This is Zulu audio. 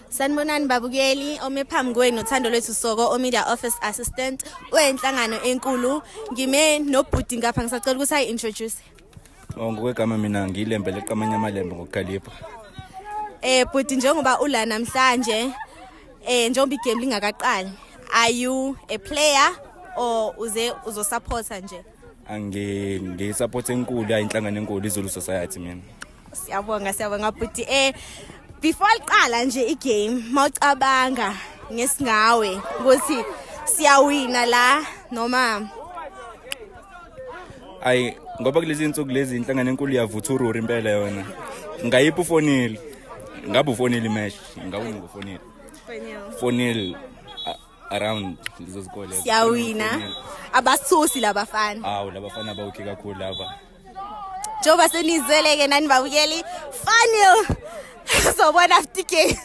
Sanibonani babukeli, ome phambi kwenu Thando Lwethu Soko, o media office assistant wenhlangano enkulu. Ngime nobhuti ngapha, ngisacela ukuthi ayi introduce. Oh, ngokwegama mina ngilembe leqamanye amalembe ngokukhalipha. Bhuti, njengoba ula namhlanje, njengoba igame lingakaqali, are you a player or uze uzosupporta nje? Angi ngiyisupport enkulu ya inhlangano enkulu iZulu Society mina. Siyabonga, siyabonga bhuti. Before liqala nje igame, mawucabanga ngesingawe ukuthi siyawina la noma? Ayi, ngoba kulezi insuku lezi inhlangano enkulu iyavutha ururi impela yona. Ngayipha ufonile. Ngabe ufonile imatch, ngawina ngofonile. 4-0 around lezo zikole. Siyawina, abasusi labafana. Awu, labafana bawukhe kakhulu laba. Njengoba senizwele-ke nani babukeli, 4-0, sobona after game.